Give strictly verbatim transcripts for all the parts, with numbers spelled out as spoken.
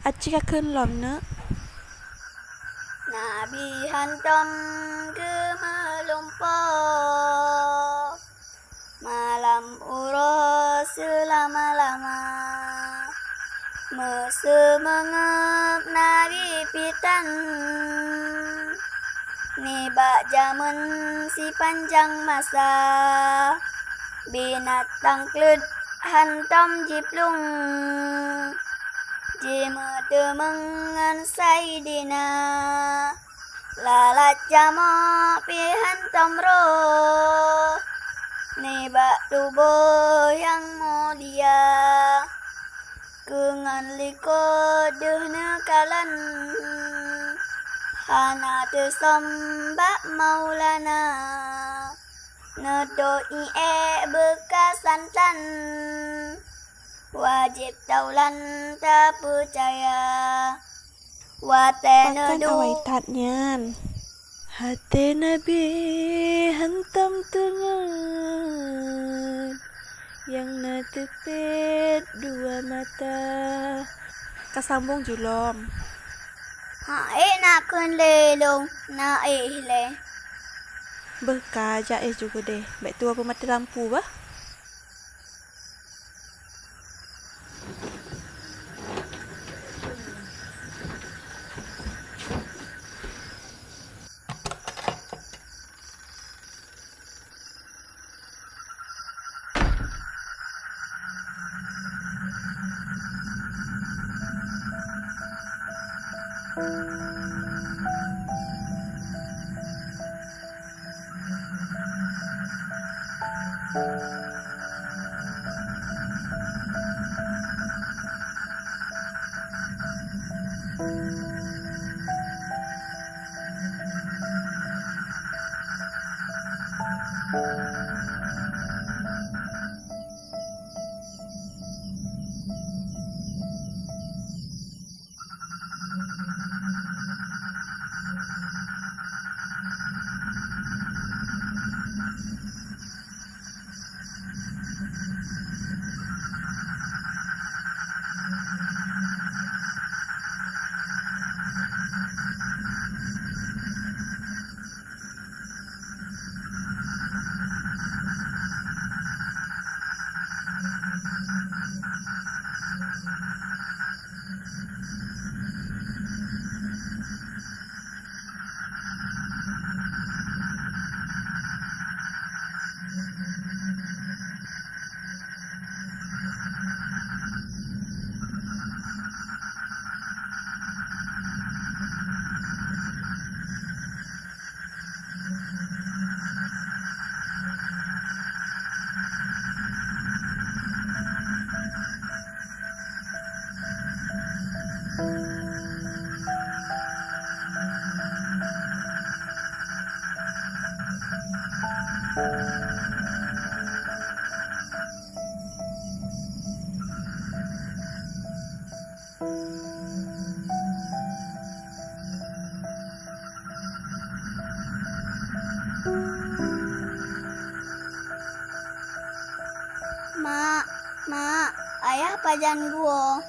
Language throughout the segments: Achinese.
Aci kakheun lom, Neuk. Nabi hantom geumeulumpoe malam uroe seulama-lama. Meuseumeungeup Nabi pih tan nibak jamén sipanjang masa. Binatang kleuet hantom jiplueng jimeuteumeung ngon Saidina. Lalat jamok pih hantom roh nibak tuboh nyang mulia. Keu ngon likot deuh neukalon hana teusöm bak Maulana. Neudok ié beukasantan, wajéb taulan tapeucaya. Watée Pakon neuduek awai that nyan. Até Nabi hantom teungeut, nyang na teupet dua mata. Ka sambong julom. Hak ék nakheun lé lôn, na éh lé. Beuh ka jak éh ju keudeh, bék tuwoe peumaté lampu bah. Mak, mak, ayah pajan geuwoe?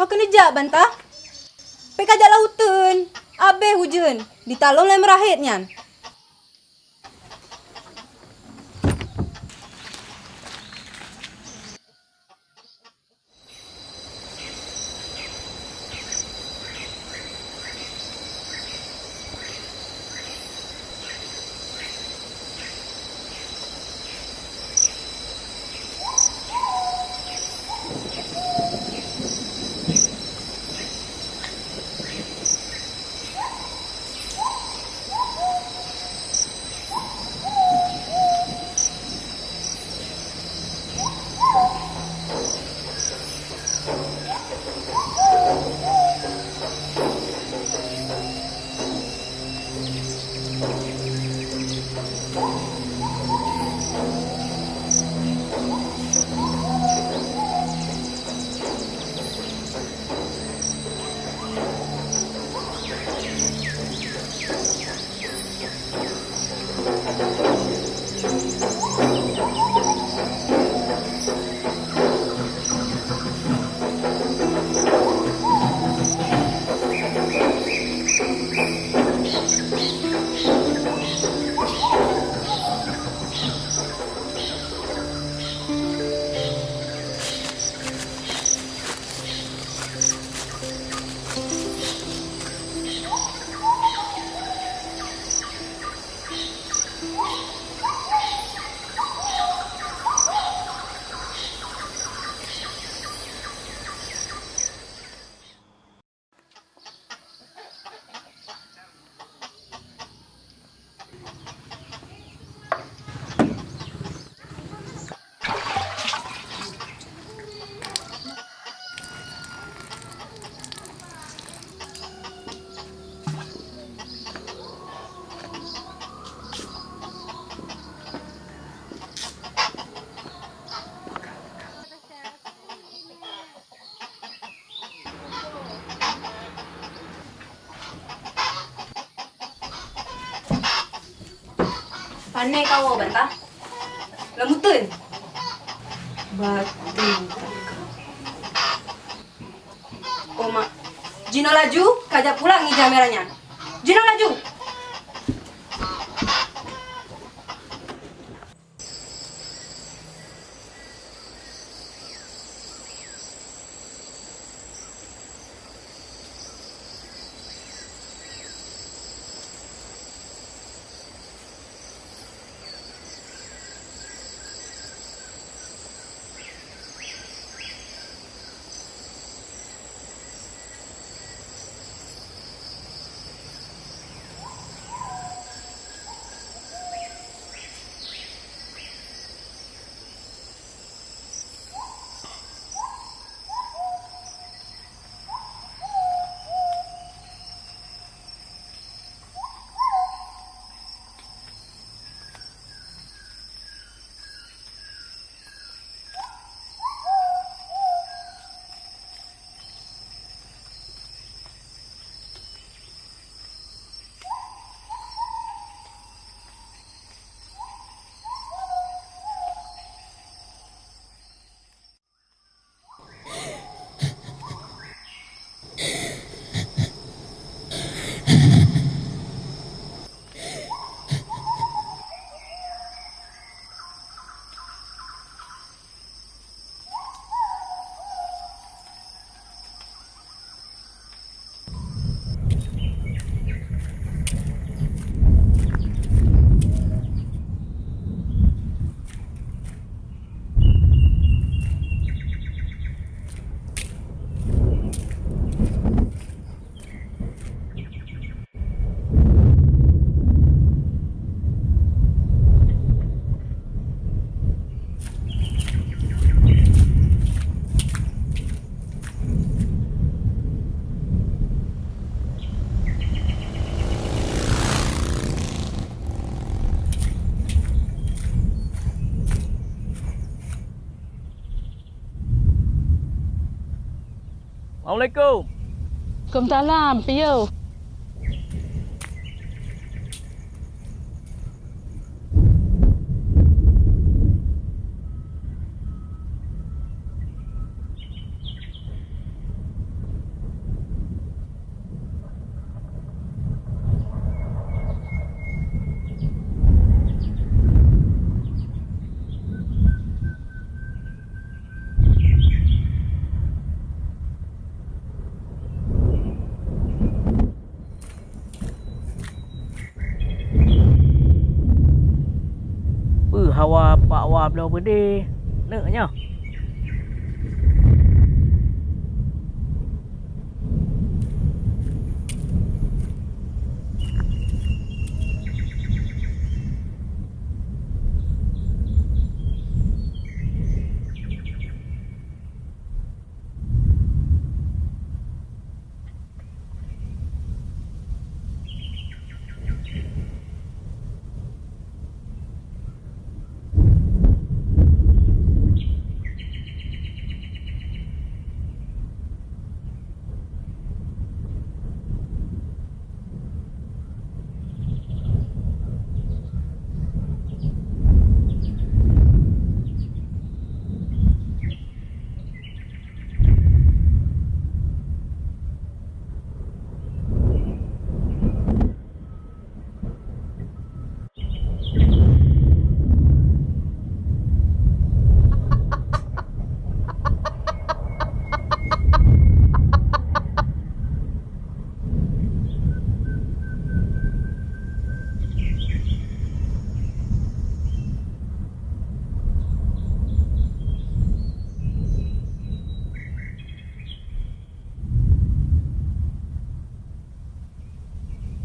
Pakon neujak, Banta? Pih ka jak lam uteuen, abéh ujeuen, ditalon lé meurahét nyan. Pane kawoe, Banta? Lam uteuen. Batu. Oh, mak. Jinoe laju, kajak pulang ija mirah nyan. Jinoe laju. Assalamualaikum. Waalaikumsalam, piye? Wa pak wa bloe beudé neuk nyoe.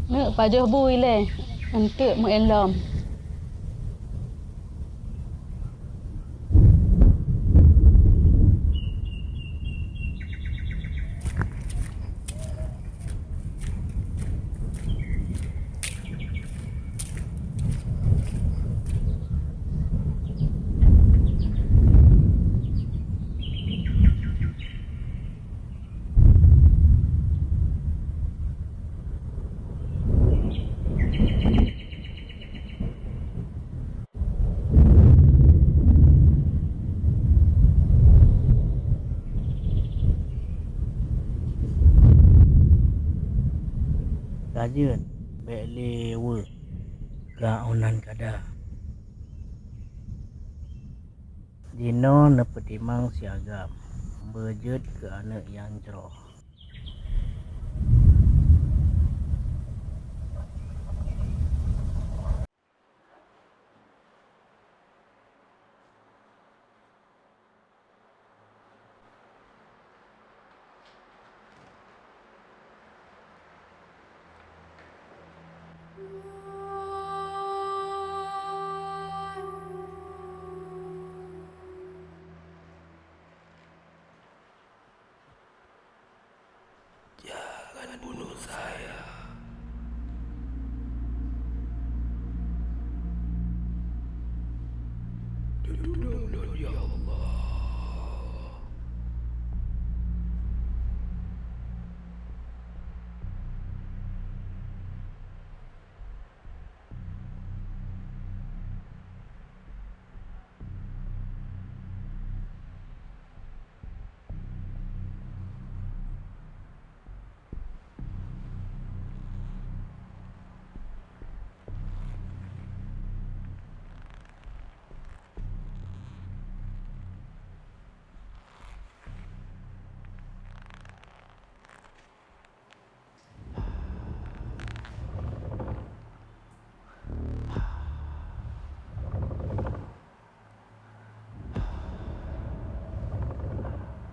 Neuk pajoh bui lé, eunteuk meu'en lom. Ka jeuet, bék lé weuek, ka unan kada. Jinoe neupeutimang siagam, beujeuet keu aneuëk nyang jroh. Jangan bunuh saya. Tulông lôn, ya Allah.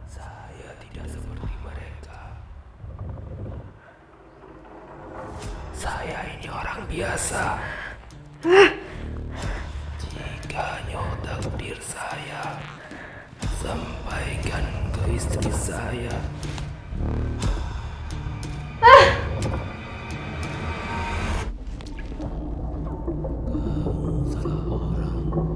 Saya tidak seperti mereka. Saya ini orang biasa. Jika nyoe takdir saya, sampaikan ke istri saya. Kamu salah orang.